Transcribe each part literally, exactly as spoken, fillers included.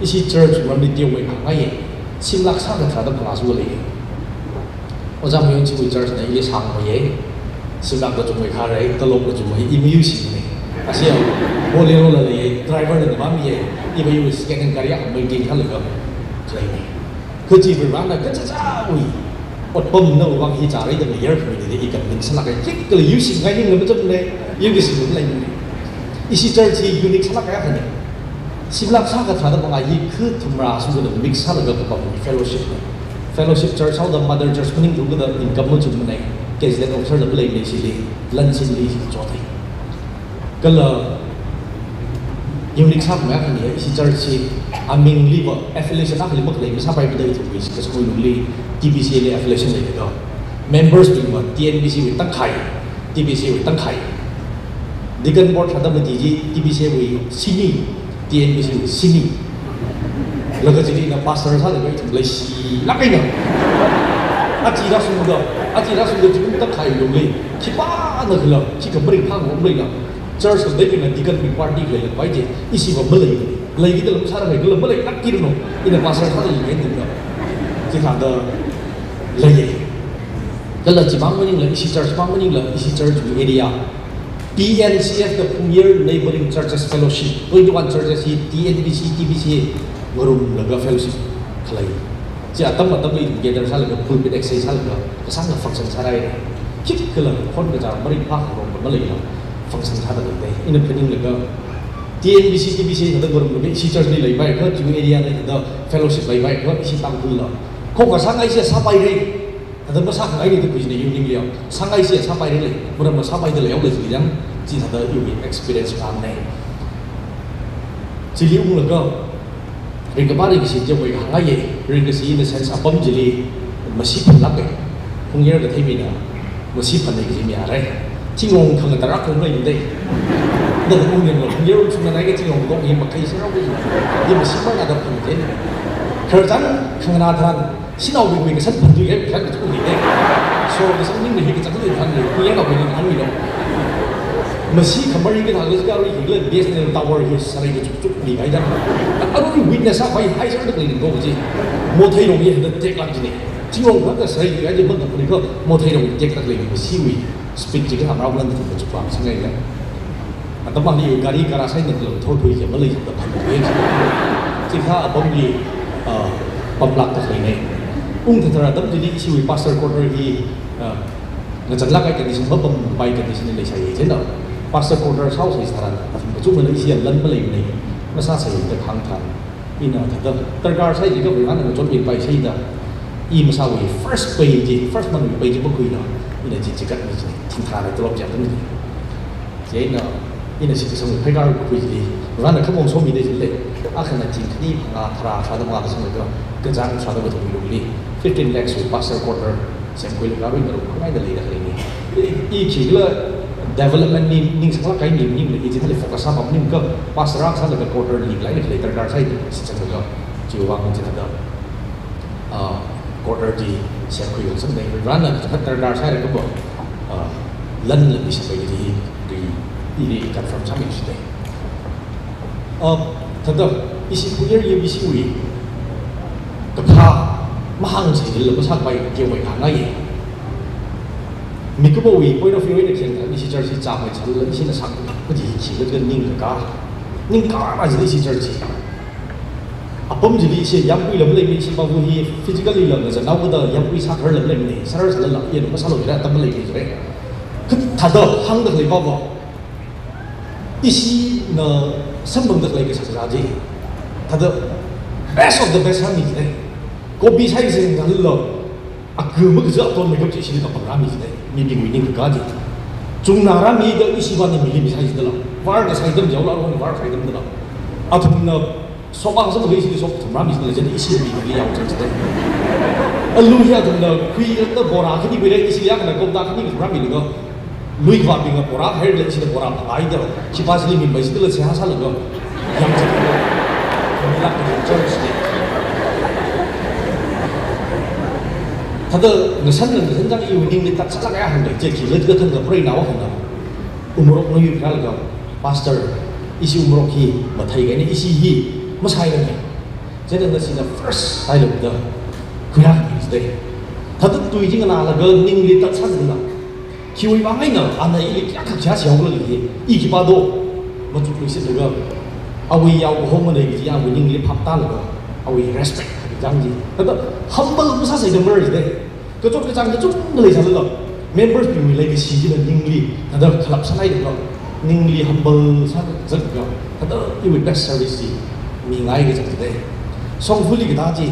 Ishi church maramli teomeikha ngaiye, shimlak sākha tharāda phalāsālei. Ojā Mayonchiwui church na ili sāngmeiye, shimlakla chungmeikhare, talokla chungmei, i mayuishine. Ashi ya, Bolero la leiye, driver la mamiye, i mayuishi khanang gari ya, mai ting khalaga, khaleine. Kha chi Varivarana kachichāwui otpamna vang hi chārai da mayarkhameida i convince sālāke, khikhala yuishingngaining na machukne, yuishingngaining. Ishi church hi unique sālāk kahai akhane. Shimlak sākha tharāda phalā hi kha thumrā sungda mix sālaga kapam fellowship ne. Fellowship church haoda mother church maningthukda income machukmane. Gazetted officer la maleine, ishili, lan shinli chothei. Kala unique sākhamei akhane, ishi church hi amingli va affiliation akhali makhalei masāpaimada, ithumwui ishi kasungwui lungli T B C A li affiliation leida. Members bing va T N B C wui tangkhai, T B C A wui tangkhai. Deacon board thāda mati chi T B C A wui shini, T N B C wui shini. Laga chili ina pastor sālaga ithum leishilāk eina. Achi rāshungda, achi rāshungda chili tangkhai lungli, khipānakhala, khikha maringphāngarumlei na. Church khangateibingna deacon wui party khalei pai chi, ishi va malei. Leikida lam sāra leikhala maleilākki ranu, ina pastor sāda yingai ningda. Chithāda leiye. Kala chimang maningla, ishi church mang maningla, ishi church wui area P N C F da Phungyar Neighboring Churches Fellowship, twenty-one churches hi T N B C, T B C A ngarumlaga fellowship khalei. Chi atam atamli gather sālaga pulpit exchange sālaga kasāngna function sārai. Khikhala khon kachā maringphāngarumla maleila function sāda leidei. Ina phaninglaga T N B C, T B C A thāda ngarumlaga ishi church li leipaiakha, chi area li thāda fellowship leipaiakha, ishi Tangkhulla. Kho kasāngai chi sāpairei. Thāda masākhangaili da khuijine, evening li ya. Sāngai chi sāpairei lei, maramma sāpaida leihaolei chili yang, chi thāda iwui experience rāmane. Chili unglaga, ringkaphā ringkashi teomeikha ngaiye, ringkashi in the sense apam chili masi phanlāke. Phungyar kathei mina, masi phanne kaji mi are. Thingrong khangatā rākha leidei. Da ungning lo, Phungyar ungshungna nai ka thingrong kong hi makai sāra kaji. Di masi mana da phanne. Khararchan khanganā tharan, shanaobingwui kashan phantuiya, pheisā kachukmide. Sor kashan ningna hi kachak lui thanle, kuyang naobingna thanmilo. Masi khamar hi kathā kaji ka arui hila B S N L tower hi sārai kachukchukmi kaida. Arui witness sāpai haisāda khalei ning ko kaji. Motheirong hi hada teklāk jine. Thingrong kha sārai kaji mang kaphuni ko, motheirong teklāk lei masiwui speed chi kathā marao lan thum kachukpa singaila. Atam ali gari kara sai ninglo thothui khe malei da phanle. Chikha apamli, ah, pamlāk kahaine. Ungthathar atam chili ishiwui pastor quarter hi, ah, ngachanlāk kahai condition, mapampai condition leisai chieina. Pastor quarter sāhaosai tharan, athum kachungana ishi lan maleimane. Masāsai da kahāng tharan. Ina thāda, darkar sai jiakha Varivarana ngachonmipai sai da. I masāwui first pay chi, first month wui pay chi makhuila. Ina chi chigatmi chi, thingthara tolop chi atam chi. Chieina, ina shitsangwui pheikar khui chili, Varivarana khamong somide chili. Akhana thing khani phangā tharā sāda mangā kasanglaga, kachāng sāda kathumwui lungli, fifteen lakhs wui pastor quarter semkhuilaga arui ngarum khangaida leida khaleine. I, i khikhala development li ningsanglāk kahai mi maningla, i chithāli focus sāpam maningakha, pastor akha sālaga quarter li khalei khalei darkar sai da shitsanglaga, chiwui vang chithāda, ah, quarter chi semkhui kasangne, Varivarana kathāda darkar sailaga bo, ah, lanla misapai kaji hi, ili confirm sāmi shite. Ah, thāda, ishi Phungyar U B C wui kaphā mahāngsa jilala masāpai teomeikha ngaiye. Mikumowui point of view eina khayang tharan ishi church hi chāmei chālala ishina sākhui kaji hi khikhala ningkaka. Ningkaka jili ishi church hi. Apam chili ishi yāmguila maleimane, ishi pāva hi physically la ngazanao kada yāmgui sākharla maleimane, sārar sālala ina masālu jira atam maleimane jire. Kha thāda hāngda khalei pāva. Ishina samphangda khalei kashak kazā chi. Thāda best of the best sāmi jine. Copy sāi sing thālala, akha makazā aton makeup chi ishili kapang rāmi jine. Mibingwui ningkaka chi. Chungna rāmida ishi vāna mili misai jidala. Var kasai atam jaola, var kasai atam dala. Athumna sopa kasā makhui ishili sop thum rāmi jidala, jida ishi mili yaochang jide. Alu hi athumna khuida bora khani khuire, ishi yangna kopta khani rāmilaga. Lui vābingna bora hairala ishina bora phāhaida, khipā chili mi mai chitila seihā sālaga. Yangchang. Milāk church ne. Thāda ngasan ngasan chang iwui ningli tatsālāk kahai hāngda, chi khikhala kathāng kapreinao hāngda. Umrok nui phālaga, pastor, ishi umrok hi mathei kahaine, ishi hi masai kahaine. Chieina ngasina first hailada khuiya khuisai. Thada tui chi nganālaga ningli tatsā zingla. Khiwui vang eina ana ili kayākha kayā sihaolala hi, i khipā do, machukluishitlaga, awui yao kahomana kaji awui ningli phaptālaga, awui respect kachang chi. Thada humble masāsai da marar jidai. Kachot kachāng kachungkha leisālala, members bingwui leikashi chila ningli, thada khalap sāngailala, ningli humble sākazatlaga, thada iwui best service chi mingai kazat jidai. Shongfali kathā chi,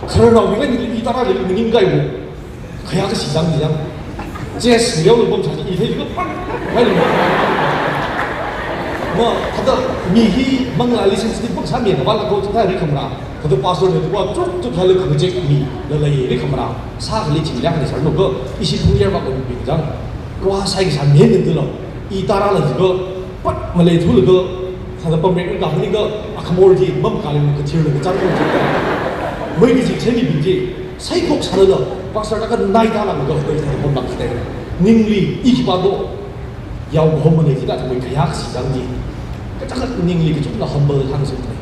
khararnaobingli i tarali maningkahaiwo. Khayā kashi chang chi chang. Chest leola pamsā chi i theilaga pat. Mai lung. Ma, thada mi hi manglāli sensitive bang sāmi kavāla ko chithā ri khamra. Thada pastor na tuwa chuk chuk sālaga khangachek mi lalei ri khamra. Sākhali chingli khalei sāranu ko ishi phungyar ba ko mi chang. Kwa sai kasā mi nindalo. I tarala jilaga pat maleithulaga, thada pamrek rika huni ka, akhamor chi, mamkali makathirlaga chang chang. Moini chi, chemi bing chi, saikok sālala, pastor taka nai tala maka, thada pamlak jidai. Ningli, i khipā do, yao kahomana jida, thada moi khayā kashi chang chi. Kachangkhat ningli kachungkha humble thang sung jidai.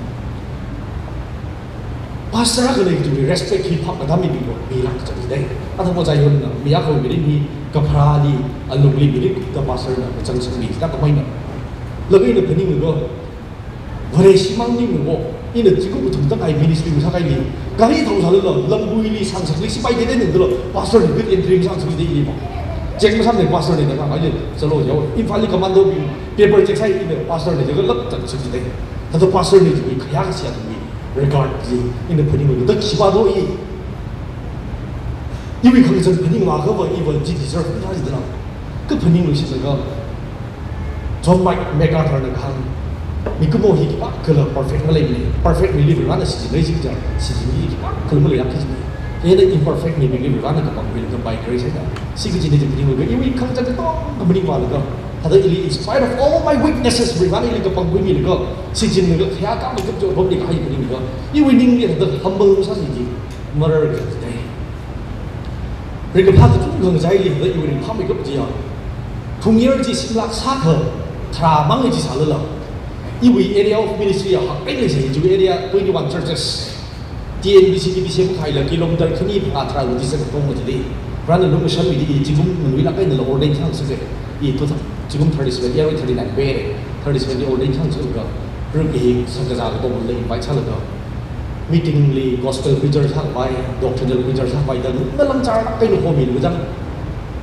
Pastor akha lei kajiwui respect hi phap katam mibingwui milak kachang jidai. Athang mo chayonna, mi akhawui mirin hi kapharāli, alungli mirin kupta pastor na kachang sangmi jida kamaina. Laga ina phaninglaga, Vareshimang ninglaga, ina zingkum kathum tangkhai ministry masākahaili, gari thao sālala, lambuili sangsakli sipai teitei ningdalo, pastor ni good entry masāngsakli teili mo. Check masāmana pastor ni da khangaili, chalo yao, Imphalli commando bing, paper check sāi ina pastor ni jiakha lap tang sāki jidai. Thada pastor ni jiwui khayā kashi athumwui regard chi ina phaninglaga, thada khipā do i. Iwui khangachei phaningvākha va iva chi deserve na jidana. Kaphaningluishitlaga, John Mac-, MacArthur na kahāng, mikumo hi khipākhala perfect maleimana, perfect mili Varivarana shichinlei jida, shichinli khipākhala maleilāk kajina. Chieina imperfect mibingli Varivarana kapangkhuilaga by grace haida. Shi kajina chi phaninglaga, iwui khangachei katonga phaningvālaga, thada ili in spite of all my weaknesses, Varivarana ili kapangkhuimilaga, shichinlaga khayā kameikap chi apamli kahai phaninglaga, iwui ningli thada humble masāsi chi marar kajidai. Ringkaphā kachungkha ngachaili thada iwui ringphāmeikap chi ya. Phungyar chi simlak sākha tharā mang chi sālala, iwui area of ministry ya hak peng leisai, iwui area twenty-one churches. T N B C, T B C M khaila kilometer khani phangā tharāwui distance tong jidai. Varena lukhamashanmida i zingkum nganuilāk einala ordain sāngasaksa. I two thou-, zingkum thirty-seven, year thirty-nine pere. Thirty-seven li ordain sāngasakka, group hi sākazā katongla invite sālaga, meeting li gospel preacher sākhavai, doctrinal preacher sākhavai da, ngalam char eina homilaga chang.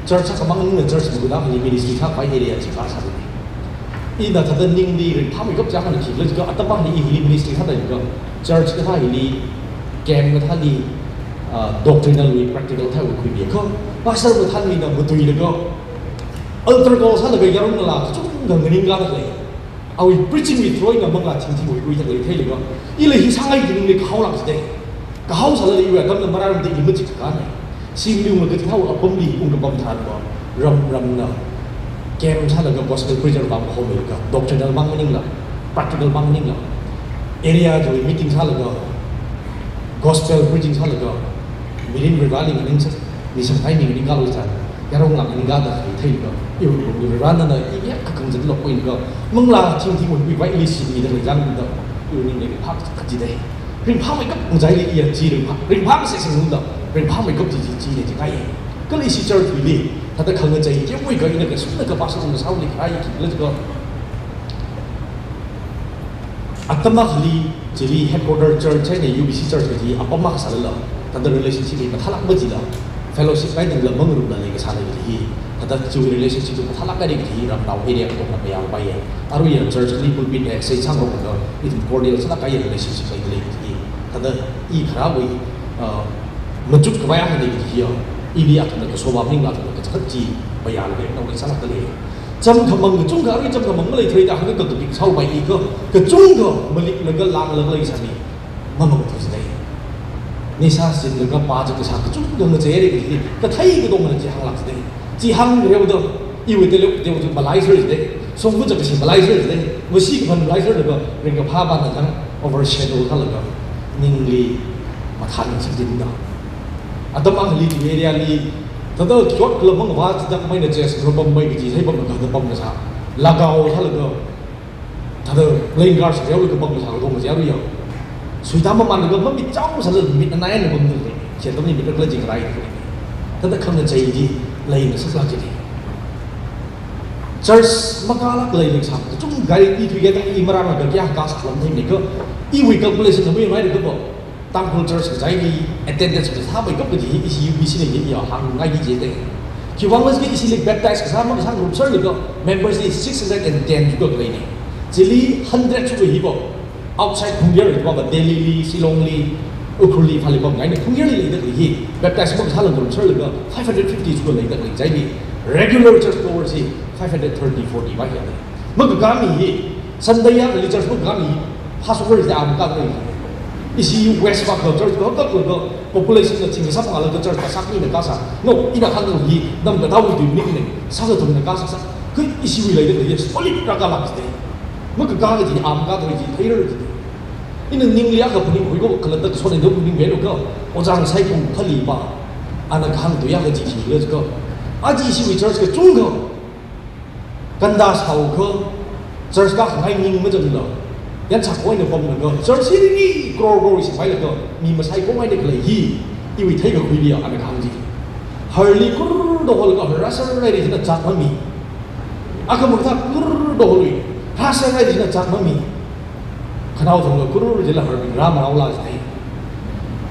Church sākhamang ningna church manguna hili ministry sākhavai area chi kasā ni. Ina thada ningli ringphāmeikap chang na khikhala jiakha, atam akhali i hili ministry sāda jiakha, church kathā hili, camp kathāli, ah, doctrinal wui practical thāwui khuimiakha, pastor mathānmina matuilaga, altar call sālaga yarumla kachungkha nganingkada khalei. Awui preaching wui through eina manglā thingthingwui khuida khalei theilaga, ila hi sāngai kaji ningli kahaolāk jidai. Kahao sālala iwui atamna mararumda i machikakāna. Shimli unglaga kathāwui apamli ungkapam tharanva, ram ramna camp sālaga gospel preacher vang homilaga, doctrinal mang maningla, practical mang maningla, area wui meeting sālaga, gospel preaching sālaga, mirin Varivarali nganingsak, misang hai mi nganingkalo tharan, yarumla nganingkada khalei theilaga, iwui lungli Varivarana iwui khakhang zatlo poinlaga, manglā thingthingwui khuivai ili shimida khalei chang da, iwui ningli phak kajidai. Ringphāmeikap ngachaili iya chi ringphā, ringphā seseng ungda, ringphāmeikap chi chi chi ne chi kai. Kala ishi church wuili, thada khangachei chi muiga ina kasungna ka pastor na sāuli khalei khikhala jiakha, atam akhali chili headquarter church eina U B C church kaji apam akha sālala, thada relationship hi mathālāk majila, fellowship kaidangla mangarumla leikasā lei kaji hi, thada chiwui relationship hi mathālāk kaji hi ramnao area katongna mayāpaiya. Aruiya church li pulpit exchange sāngarokda, ithum cordial sālāk kahai relationship leida lei kaji hi. Thada i kharāwui, ah, machukkhavai akha lei kaji hi ya, ili athumna kasowa maningla athumna kachangkhat chi mayālaga naoli sālākda lei. Chāmkhamang kachungkha, arui chāmkhamang maleithuida hāngda kakapik sāhaopai i kha, kachungkha maliklaga langlaga leisāmi, mamangthu jidai. Nisā sitlaga pā chak kasā kachungkha ngacheira kaji, kathei katongana chi hānglāk jidai. Chi hāngreoda, iwui teluk teo chi malaiser jidai. Shongfa chak kashi malaiser jidai. Mashikaphang malaiserlaga, ringkaphā pāna chang overshadow sālaga, ningli mathānsak jida. Atam akhali chi area li, thada khayot kala mangva chida kamaina church kapam mai kaji sai pamlaga thada pam kasā. Lagao sālaga, thada playing cards reola kapam kasā katong kaji aruiya. Suita mamānlaga mamit chao sālala mit anai na bamdalei. Chi atamli mit kala jingrai. Thāda khangachei chi leina sāsā chili. Church makālak leilak sā, kachungkha i thuikida i marānlaga kayākha sālam theinei ko. Iwui calculation na mui mai ko. Tangkhul church kachiva̱li attendance kasā mai ko kaji hi ishi U B C na hi ya hāngngai ki jidei. Khiwuivang lajikha ishili baptize kasā makasā group sālaga members hi six hundred and ten chu ko leinei. Chili hundred chu ko hi bo. Outside Phungyar va Delhi li, Shillong li, Ukhrul li, phali bamngainei. Phungyar li leida khalei hi baptize makasā lang group sālaga five hundred fifty chu ko leida khalei, kachiva̱li regular church goers hi five hundred thirty, forty va hi lei. Makakā mi hi, Sunday ya kali church makakā mi hi, Passover hi a makākhui. Ishi West Park church ko, ko, ko, ko, population na ching sāpanglaga church kasā mina kasā. No, ina hāngkahai hi, nam kathāwui tuining ne, sākathumna kasā sā. Kha ishiwui leida khalei hi, solid rākalak jidei. Makakā kaji a makākhui chi, theirar jidei. Ina ningli akha phaningkhui ko, khalatta kasonei do phaningkhui ko, ojā Saipung Phali pa, ana kahāng tuiya kaji hi ko. Aja ishiwui church kachungkha ganda sāhaoakha, church kākhangai ning mazangla, yanchak oina pamlaga, church hi ning crore crore sipailaga, mi masaikongaina khalei hi, iwui theikakhuili ana kahāng chi. Harli kurr da holaga, harsa rai ri china chak mami. Akha murtha kurr da holui, harsa rai ri china chak mami. Khanao thangla kurr jila harbing rā maraola jidei.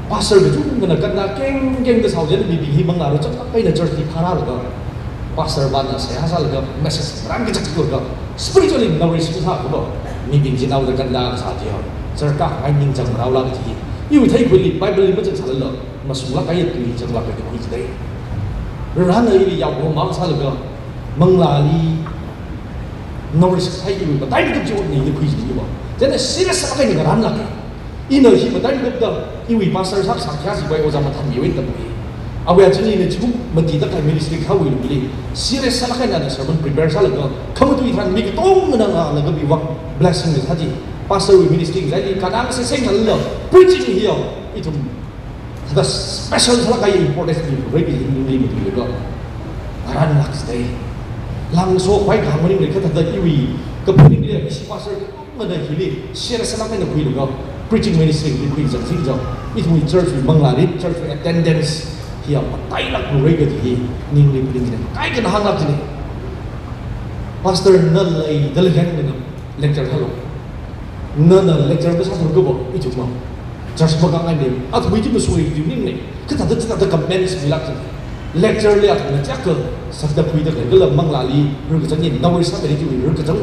Pastor kachungkhana ganda kengkeng da sāhaoda mibing hi manglā rāchang kaina church li phārālaga, pastor pana seihā sālaga message rāngkachak laga spiritually nourish sākhuilaga, mibing chinaoda ganda kasā chi ya, church kākhangai ning chang maraola kaji. Iwui theikhuili Bible li mazang sālala, masunglak kahai tui changlak kahai tui jidei. Rāna ili yaokahoma sālaga, manglāli nourish sāhai iwui matailak chi otnei da khui jidei ba. Chieina serious sālak eina ngarānlak. Ina hi matailak da iwui pastor sākasā khayā chiwui ojā mathānmiwui tammi. Awui achili na chikum mati da kahai ministry kawui lungli serious sālak eina ana sermon prepare sālaga, khamatui tharan mi katongna ngalaga miwui vang blessing kasā chi. Pastor wui ministry kachiva̱li kanang seseng khalala, preaching hi ya, ithum thāda special sālak kahai importance mipairei kaji ningli matuilaga, ngarānlak jidei. Langso khavai kahāng maningmana, kha thāda iwui kaphaningli ishi pastor kachungkhana hili serious sālak eina khuilaga, preaching ministry li khuichang chi chang, ithumwui church wui manglā rit, church wui attendance hi ya matailak lurei kaji hi ningli phaningmana. Kaikhana hānglak jidei. Pastor na leida lei hāngna lecture halo. Nana lecture kasā thurkabo, ithum ma church makāngainei. Athumwui chi masuiwui tuiningnei. Kha thāda chithāda comments milak jidei. Lecture li athumna chak kasā thāda khuida khalei kala manglāli rarkachang eina nourish sāda khalei chiwui rarkachang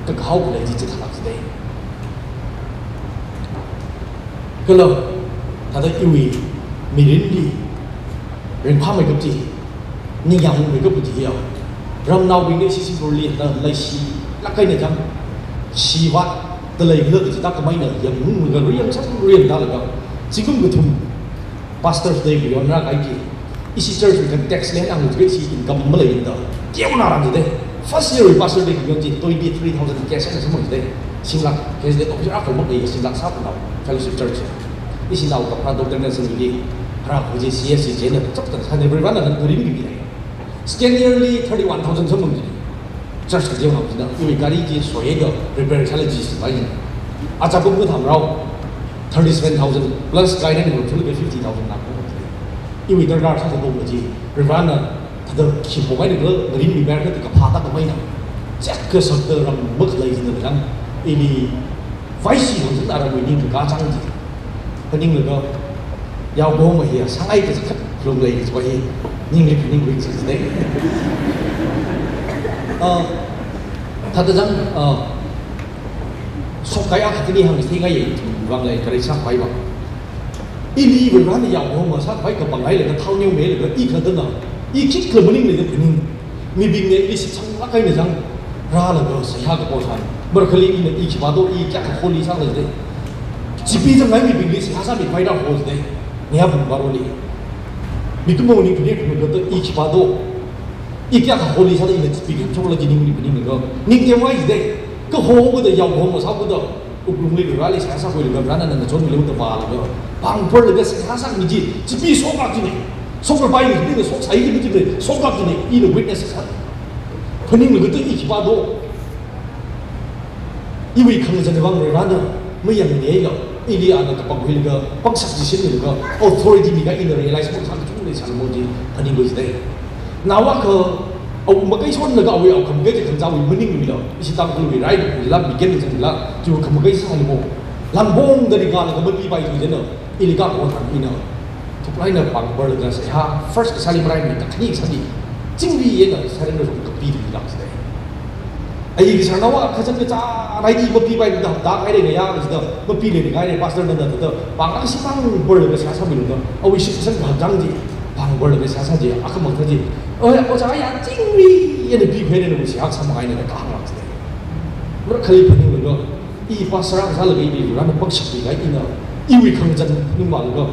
kakahao khalei chi chithālak jidei. Kala thāda iwui mirinli ringphāmeikap chi, ningyāngmeikap chi ya, ramnaobingli ishi Singapore li thāda leishilak eina chang, shiva da leikhala kaji thāda khamei eina yangunglaga riyang chang riyang thālaga, zingkum kathum Pastors' Day kayon rākahai chi, ishi church wui context li hānglu jiakha ishi income maleimada, teonao rān jidei. First year wui Pastors' Day kayon chi twenty-three thousand cash eina samphang jidei. Singlak, cash de office akha mak lei, singlak sāphanao fellowship church. Ishi nao kapharā Doctor Nelson wui li, harā khuji C S C china chapter sāni, everyone na ngarān khuirin ki bi lei. Second year li thirty-one thousand samphang jidei. Church kateonao china, iwui gari chi soida repair sālaga chi sipai jina. Acha kum kathā marao, thirty-seven thousand plus guide and control ka fifty thousand na kum. Iwui darkar sāsā kum chi, Reverend na thāda khi phokaida ngarinmi bar kathā kaphā thāda khamei eina, chak kasā thāda ram makhalei jina dang, ili vaishi hon thāda ramwui ning kakachang chi. Phaninglaga, yaokahoma hi sāngai kachikhat lunglei kaji hi ningli phaningkhui jidei. Ah, thāda chang, ah, shokkahai akha tini hāngtheingai, vanglei kharei sākhavai vang. Ili Varena yaokahoma sākhavai kapangailaga thao neomeilaga i khatana, i khikhala maningla da phaning. Mibingna ili shitsanglak eina chang, rālaga seihā kapo sāna. Marākhali ina i khipā do, i kayākha holi sālei jidei. Chipeezangngai mibingli seihā sāmikhavai rāho jidei. Ngayā pung baroli. Mikumo ningkhane khumikata i khipā do, i kayākha holi sāda ina chipeekahai chungla chi ningli phaninglaga, ningtemngai jidei. Kaho kada yaokahoma sākada, wuklungli Vareli seihā sākhuilaga, Varena nana chonmilu da vālaga, pāng phorlaga seihā sāmi chi, chipee shoklak jinei. Shokla pai ni, ni shoksai ni jinei, shoklak jinei, ina witness sā. Phaninglaga ta i khipā do. Iwui khangachān vang Varena mayangneila, Ili ana kapangkhuilaga, pangshap chi singlaga, authority mikahai ina realize makasā kachungkha leisālamo chi phaningkhui jidalei. Naowakha, awui makai shonlaga awui akhamakai chi khangachāwui maningmila, ishi Tangkhulwui rai, lam mi ken zangla, chiwui khamakai sālamo. Langpongda ringlaga mapipai chi jina, ili kaho thang ina. Thuklāk eina pāngbarlaga seihā, first kasāli maraimida khani kasāli, chingri eina surrender song kapi ringlaga jidalei. Ai kasā naowa kachāng kachā rai di mapipaida, da ngai lei ya, da mapilei ngai lei, pastor nana da, pānglaga shi pāngbarlaga seihā sāmida, awui shitsang kachāng chi, pāngbarlaga seihā sā chi, akhamang sā chi. Oi, ojā ya chingri eina pikhuihaira, nawui seihā sāmang eina kahāng lāka jidalei. Marakhali phaninglaga, i pastor akha sālaga ili Varena pangshap mikahai ina, iwui khangachān ningmalaga,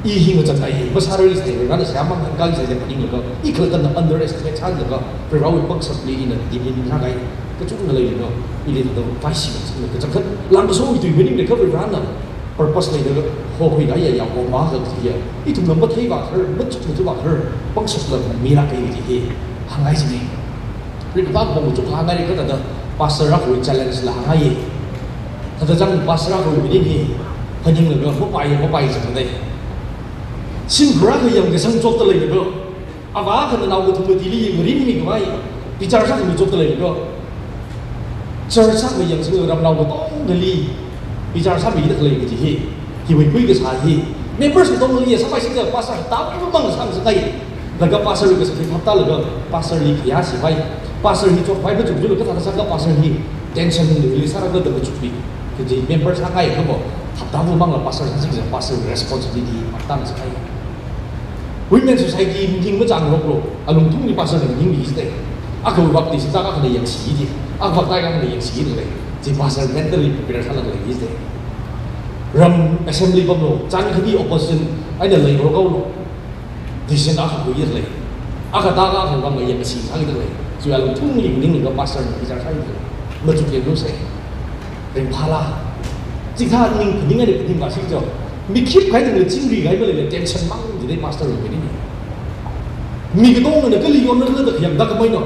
i hi ngachān ai, masārarsa, Varena seihā mang hāngkahai sāsa phaninglaga, i khalattana underestimate sālaga, Varewui pangshapli ina dingin sāngai, kachungkha leilaga, ili da vaisi kachungkha kachangkhat, langkaso tui maninglaga Varena purpose leida hokhuikahai ya, ya, ko ma ka chi ya, ithumna mathei vākharar, machuk machuk vākharar, pangshapla milāka kaji hi hāngngai jina. Rik bang bong chuk hāngngai kathāda pastor akhawui challenge la hāngngai. Thāda chang pastor akhawui mirin hi phaninglaga mapai, mapai jang dai. Shimkhur akha yangkasang chotda leilaga, avā akhana nao kathum katili mirin mikhavai, bichar sākhami chotda leilaga, church akha yangsang ramnao katongali bichar sāmida khalei kaji hi, hiwui khui kasā hi. Members katongali ya sāpai singda pastor tabu mang sāngasakngai. Laga pastor kasā hi hapta laga pastorli khayā sipai. Pastor hi chotpai machuk machuk laga thāda sālaga pastor hi tension release sālaga da machukmi. Kaji member sāngai kha bo, hapta bu mangla pastor sāsingsa, pastor responsibility hapta ngasakngai. Women Society meeting machāngaroklo, alungthungli pastor meeting mi jidalei. Akhawui vak ti sita akhana yangsi ji, akhawui vak tai akhana yangsi jidalei. Chi pastor mentally prepare sālaga lei jidalei. Ram assembly pamlo, chān khani opposition eina leirok haolo. Decision akha khuidalei. Akha ta akha vang yangsi sākidalei. Chiwui alungthungli ninglaga pastor na bichar sākidalei. Machuk yanglu sai. Ringphāla. Chikathā ning, ning eina ning ba singcho. Mi khipkahai ning chingri kahai maleila tension mang jidalei pastor wui mirin. Mi katongana kali yonna kala da khayang da khamei no.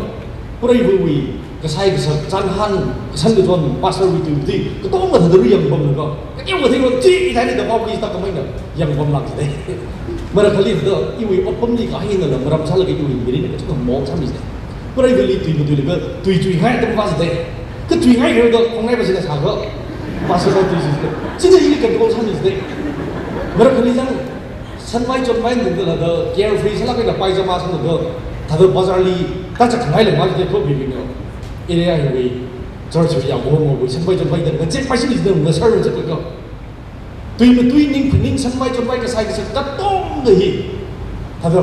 Preiva̱wui kasai kasak, chānhān, kashan kachon, pastor wui tui tui, katonga thāda ru yangpamlaga, kateokha theilo, chi ithai ni da pao kajida khamei na, yangpamlāk jidalei. Marakhali da, iwui otpamli kahaina la, maram sālaga iwui mirin kachungkha mong sāmi jidalei. Preiva̱li tui matuilaga, tui chuingai atam va jidalei. Katuingai kha da, khongnai va jina sāga, pastor va tui jidalei. China ili control sāmi jidalei. Marakhali chang, shanvai chonvai nungda la da, carefree sālaga da, pyjama sālaga, thāda bazarli, ta chakngai la ma jidalei ko bibing yo. Area hiwui, church wui ya, ngo ngo wui, shanvai chonvai da, ngachekpai sili jidalei, ngasar jidalei ko. Tui matui ning phaning shanvai chonvai kasai kasak katonga hi. Thāda,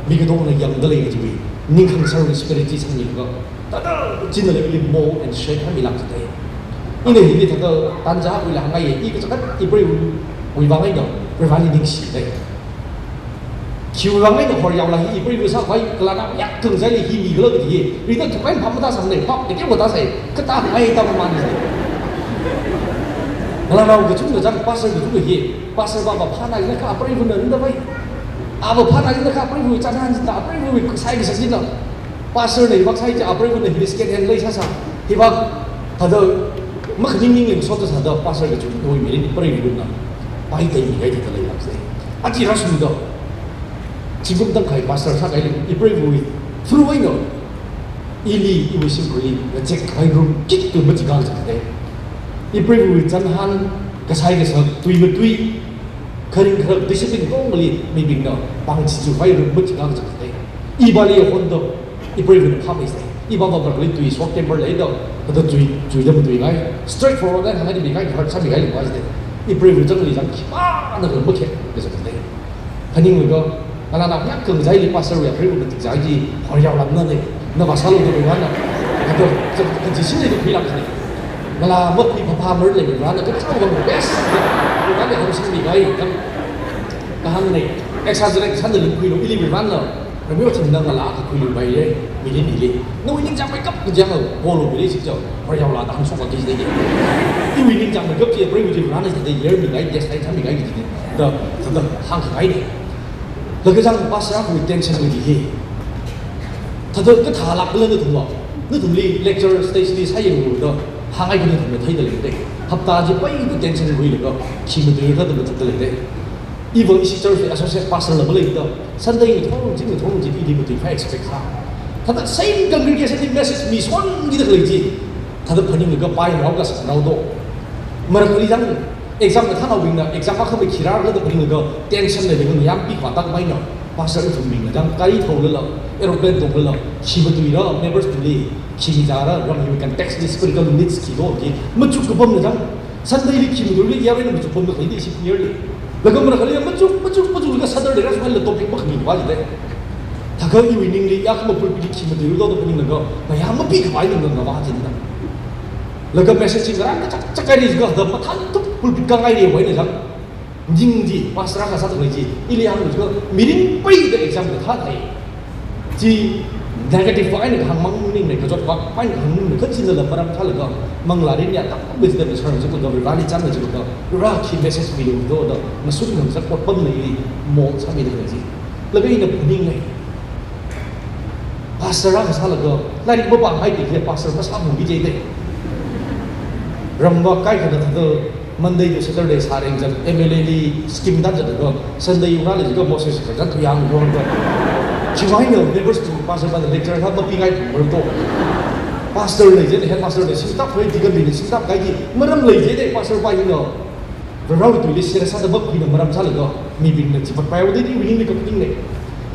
mi katongana yangdalei kajiwui, ning khangasarwui spirit chi sangmilaga, thāda, china la ili mold and shape sāmilāk jidalei. Ina hili thāda, tanja wui la hāngngai, i kachangkhat, i preiva̱wui vang eina, Vareli ningshidalei. Khiwui vang eina horyaola hi, i preiva̱ sākhavai, kala nao yak khangasaili hi mikhala kaji hi, rida thuklāk phap matāsāmana, phap kateokha tāsai, katāngai ta mamān jidalei. Ngalānao kachungkha chang, pastor kachungkha hi, pastor va va phāna jina kha preiva̱na rinda vai. A va phāna jina kha preiva̱ chānhān jina, preiva̱ kasai kasak jina. Pastor na hi vak sai chi, preiva̱na hi second hand lei sāsa. Hi vak, thāda, makhaning ning ling sot sāda, pastor kachungkhawui mirin preiva̱na paitei mikahai thāda leilāk jidalei. Achi rāshungda, zingkum tangkhai pastor sākahaili, i preiva̱wui through eina, ili iwui shimkhurli, ngachek khavai room kit tu machikang jidalei. I preiva̱wui chānhān, kasai kasak, tui matui, kharing kharak discipline katongali, mibingna, pāng chichu khavai room machikang jidalei. I vali ya honda, i preiva̱na phāmei jidalei. I va va va kali tui short temper leida, kathā tui, tui da matuingai. Straight forward da hāngngai mikahai, hurt sāmikahai lei va jidalei. I preiva̱ changli chang khipānakha makhet kajidalei. Phaninglaga, ngalānao yak khangasaili pastor wui preiva̱ matik jai ji, horyaolamna lei. Na va sālu da Varena. Kato, ka, kaji shinli da khuilāk jidalei. Ngalā makhui phapha mar lei Varena, kachāwui vang best. Varena hāngsangmikahai, kam, kahāng lei. Exaggerate sāda lungkhuilu, ili Varena. Ramyo chingna ngalā kakhuilu bai ye, mirin hili. Nawui ningchāngmeikap kajang, bolu mirin shikchao, horyaola da hāngshok kaji jidalei. Iwui ningchāngmeikap chi, preiva̱ chi Varena jidalei, yer mikahai, yes, ai chāmikahai jidalei. Da, da, da, hāngkhangai ni. Laga chang pastor akhawui tension kaji hi. Thāda kathālāk kala nathumva. Nathumli lecture stage li sāyanglu da, hāngngai kha nathumna theidalei jidalei. Hapta chi paida tension khuilaga, khi matuira thāda mathāda leidei. Iva ishi church wui associate pastor la maleida, Sunday ngathor, zing ngathor chi ili matuiphai expect sā. Thāda same congregation li message mi swan kida khalei chi. Thāda phaninglaga pai nao ka sānao do. Marakhali jang exam kathānaobingna exam akha mi khirarda phaninglaga tension leida nayāmpi khavā tak maina. Pastor ithumbingna jang gari thaolala, aeroplane tongla, khi matuira members bingli, khi mizāra, ram hiwui context li spiritual needs khi do ki, machuk kapamna jang, Sunday li khi matuili yawen machuk pamda khalei ishi clearly. Laga marakhali machuk, machuk, machuk laga Saturday rāsunghaila topic makhami va jidei. Thākha iwui ningli ya kama pulpit li khi matuilu do phaninglaga, ngayā mapi khavai ningla ngavā jida. Laga message ngarān kachak chak kaili jiakha da mathān thuk pulpit khangaili vaina jang. Jing chi, pastor akha sāda khalei chi, ili hānglu jiakha, mirin paida exam kathā thei. Chi negative va eina kahāng mang maningmei, kachot va eina kahāng maningmei, kha chila maram sālaga, manglā rin ya tak bit da mishar jiakha, Vareli chānla jiakha, Vare khi message milu do da, ngasun ngamsak otpamna ili, mo sāmida khalei chi. Laga ina phaningngai. Pastor akha sālaga, lairik mapāngai di khalei pastor masāmung bi jidei. Ramva kaikhana thāda, Monday to Saturday sāring zat, M L A li scheme dan zatlaga, Sunday yungra lejiakha Moses kazat tu yang yongda. Chiwuivang members to pastor va lecture akha mapingai phalungmara do. Pastor lei jida, head pastor lei, singtap khavai deacon bingli singtap kahai chi, maram lei jida, pastor va hina. Varewui tuili serious sāda makhuina maram sālaga, mibingna chipatpai va dei, iwui ningli kaphaningnei.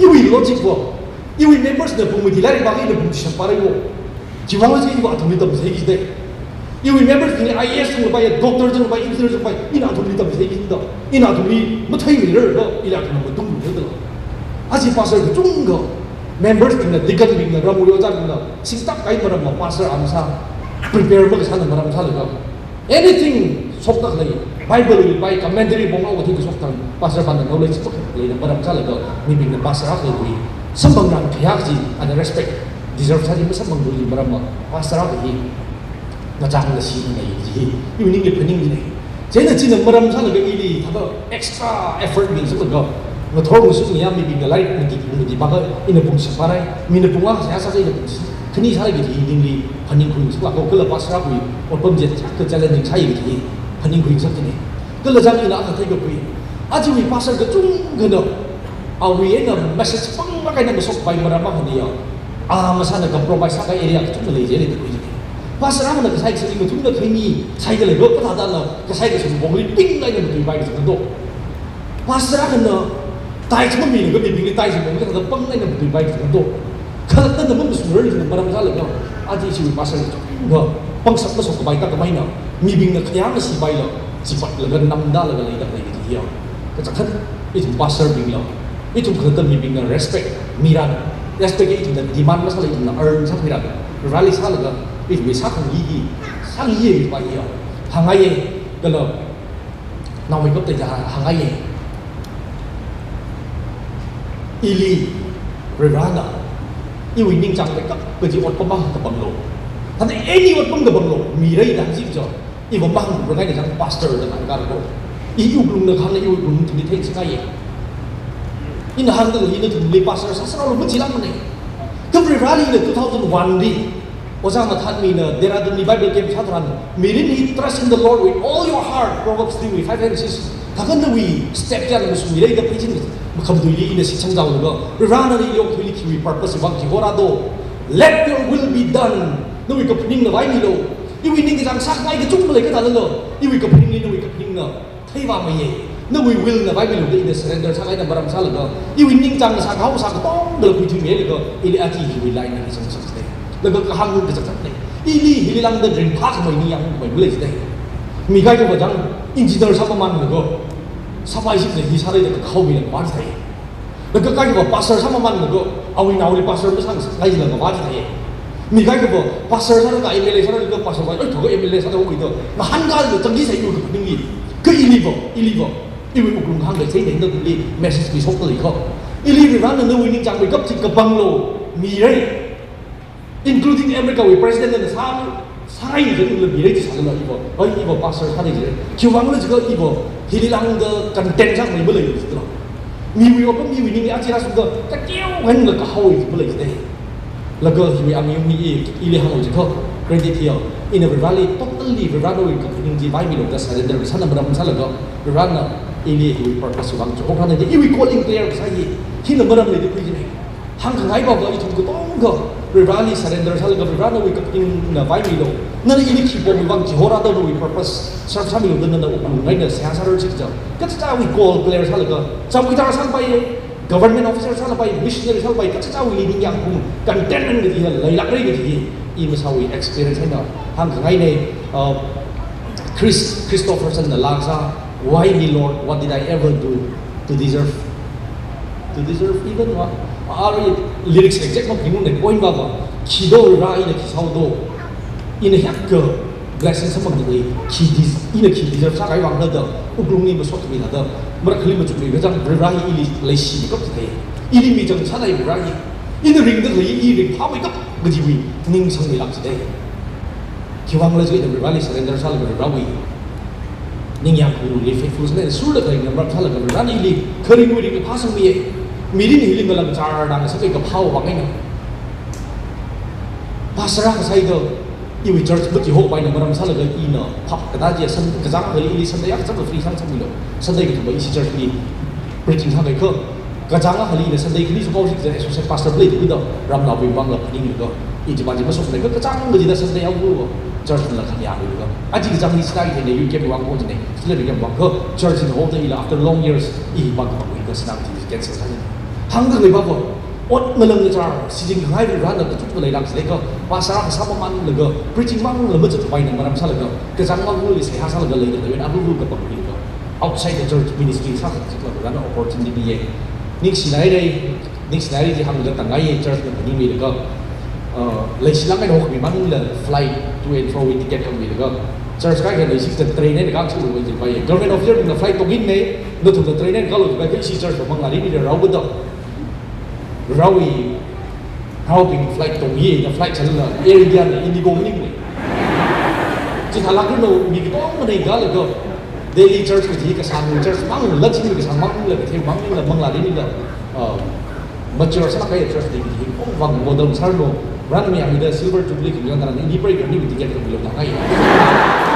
Iwui logic va, iwui members na pung mati lairik vāki ina pung chi shapparai va. Chiwuivang chi iva athumli tamsei kajidei. Iwui members bingli I A S chunglapai, doctor chunglapai, engineer chunglapai, ina athumli tamsei kajida. Ina athumli matheimirarda, ila athumna matung lungda. Aja pastor kachungkha, members bingna, deacon bingna, ramwui ojā bingna, singtap kahai maramva pastor amsa prepare makasāna maram sālaga. Anything shokda khalei, Bible wui pai, commentary bong au kathi kashok thang, pastor vāna knowledge shok leina maram sālaga, mibingna pastor akhawui samphang rang khayā chi, ana respect deserve sā chi masamphangluili maramva, pastor akha hi ngachang ngasi ngai chi hi, iwui ningli phaningnei. Chieina china maram sālaga ili thāda extra effort minsālaga, ngathor ngasun ngayā mibingna lairik mati, mati vākha ina pung shapparai, mina pung akha sāsa ina pung shi, khani sārai kaji ningli phaningkhui sālako, kala pastor akhawui otpam chi thāda challenging sāi kaji phaningkhui sākhanei. Kala jang ina akha theikakhui. Ajawui pastor kachungkhana, awui eina message pangmakaina mashokpai maram akhana ya, a masāna compromise sākahai area kachungkha lei jilei da khui jilei. Pastor akhana kasai kasā ngathumda khaimi saida leilo, kathāda la kasai kasā bongli ping eina matuipai kachungkha do. Pastor akhana tithe mamilaga mibingli tithe mibingli kathāda pang eina matuipai kachungkha do. Khalattana mamashungrarlina maram sālaga, aja chiwui pastor kachungkha pangshap mashokkapai tak kamaina, mibingna khayā ngasipaila, chipatlaga namdalaga leida lei kaji ya. Kachangkhat, ithum pastor bingla, ithum khalatta mibingna respect miran, respect hi ithumna demand masāla ithumna earn sāmiran, rally sālaga, ithumwui sākhangayi hi, sāngayi hi pa ya. Hāngngaiya, kala naomeikapta ya hāngngaiya. Ili, Varena, iwui ningchāngmeikap kaji otpam akha kapanglo. Thāda any otpam kapanglo, mirai da chi jo. Iva mahāngrangai da jang pastor da ngahāngarko. I wuklungna kahāngna, i wuklung nathumli theisangaiya. Ina hāngda ina nathumli pastor sāsāralo machilākmanei. Kha Vareli ina two thousand one li, Ojā Mathanmina Dehradun li Bible camp sā tharan, mirin hi trust in the Lord with all your heart, Proverbs three wui five and six. Thākha nawui step china mashungmira da pheichin makhamatuili ina shitsangjaolaga, Varena nali yokhuili khiwui purpose vang chihorado. Let your will be done. Nawui kaphaningna vaimilu. Iwui ningkachāng sākhangai kachungkha malei kathālalo, iwui kaphaningli nawui kaphaningna theivāmeiya. Nawui will na vaimilu da ina surrender sākahai na maram sālaga, iwui ningchāngna sākahao sā katongla khuithuimilaga, ili aja hiwui line na kachang chang sāi. Laga kahāng kachang chang sāi. Ili hili lāngda ringphākhamei ningyāngkhamei malei jidei. Mi kaikhava jang engineer sāmamānlaga, sāpai shikna hi sālei da kakhao milaga vāshai. Laga kaikhava pastor sāmamānlaga, awui naoli pastor masāngasakngaila ngavā jidei. Mi kaikhava pastor sālaga M L A sālaga pastor va, oi, thākha M L A sāda hui da, ngahānkālaga tangki sai iwui kaphaningli. Kha iliva, iliva, iwui wuklung hāngda sai ningda kuli message mishokda leiko. Ili Varena nawui ningchāngmeikap chi kapanglo, mirai. Including America wui president na sā, sāngai jilala mirai chi sālala iva, oi, iva pastor sāda jilei. Khiwuivangla jiakha iva, hili lāngda content sākhamei malei jilala. Miwui otpam miwui ningli aja rāshungda, kateokha eina kahaowui malei jidei. Laga hiwui angayungli i, ili hānglo jiakha, Credit hiya, ina Varivarāli totally Varivarāna iwui kaphaning chi vaimilu da surrender sāna maram sālaga, Varivarāna ili hiwui purpose vang chihorana da iwui calling clear kasā hi, hina maramli da khuijina. Hāngkhangai baba ithum katonga Varivarāli surrender sālaga Varivarāna iwui kaphaningna vaimilu. Nana ili khipomwui vang chihorada nawui purpose serve sāmilu da nana wuklung eina seihā sārar chikha, kachichāwui call clear sālaga, chowkidar sāpai, government officer sāpai, missionary sāpai, kachichāwui ningyāng kaphung contentment kaji hi leilākra kaji hi, i masāwui experience eina hāngkhangaina. Uh, Chris Christofferson na laa kasā, "Why me, Lord? What did I ever do to deserve, to deserve even what?" Ari lyrics exact maphaningunei, point baba, khi do ra ina khi sāo do, ina hiyākha blessing samphangda lei, khi des-, ina khi deserve sākahai vang da, wuklungli masotmida, marakhali machukmida, kachang Varivarā hi ili leishimei kap jidalei. Ili michang sālei Varivarā hi, ina ringda lei, i ringphāmei kap kajiwui ning sangmilāk jidalei. Khiwuivang khala jiakha ina Varivarāli surrender sālaga Varivarāwui ningyāng kaphaningli faithful sāna, surda khalei maram sālaga Varivarāna ili kharingwui ringkaphā sangmiya. Mirin hili ngalang char dang sākahai kaphā vang eina. Pastor akha sāda, iwui church mati hopaina maram sālaga ina phap kata chi san kachang akhali ili Sunday akha chang free sāsangmilu. Sunday kathumva ishi church li preaching sākahai kha, kachang akhali ina Sunday khani sākahao chikha associate pastor phalei thuda ramnaobing vangla phaninglaga, i chi pa chi masokmana kha, kachang kachida Sunday akhava church la khani yanglaga. Aja kachang hi sāda ina U K wui vang ko jina, sila U K wui vang kha, church ina hoda ila after long years, i pa kapangwui kha sānang chi cancel sāna. Hāngda khalei baba, ot ngalang char, sijing khangai Varivarāna kachuk kaleilāk sālaga, pastor akha sāmamanlaga, preaching mangla mazatpaina maram sālaga, kachang akhali seihā sālaga leida khalei akhava kapangwui kha, outside the church ministry sākahai chikla Varivarāna opportunity piya. Ningshinaira, ningshinaira chi hāngda tangngaiya, church na phaningmilaga, uh, leishilāk eina hokmimaningla flight to and fro wui ticket khamilaga, church kaikha leishida train eina kashok luwa jipaiya. Government officer bingna flight tongminei, nathumna train eina kālu jipai, kha ishi church va manglā rinira rao kada. Raowui, raobing flight tongyi, na flight chānla, Air India na, Indigo maningnei. Chithālāk eina mi katongana ngalaga, Delhi church kaji kasāng church mangla, chingri kasāng mangla, kathei mangla, manglā rinila, uh, mature sālāk kahai church li kaji, oh, vang model sāranu, ran mi amida Silver Jubilee kajang tharan, ini break ni ticket kamilu da ngai.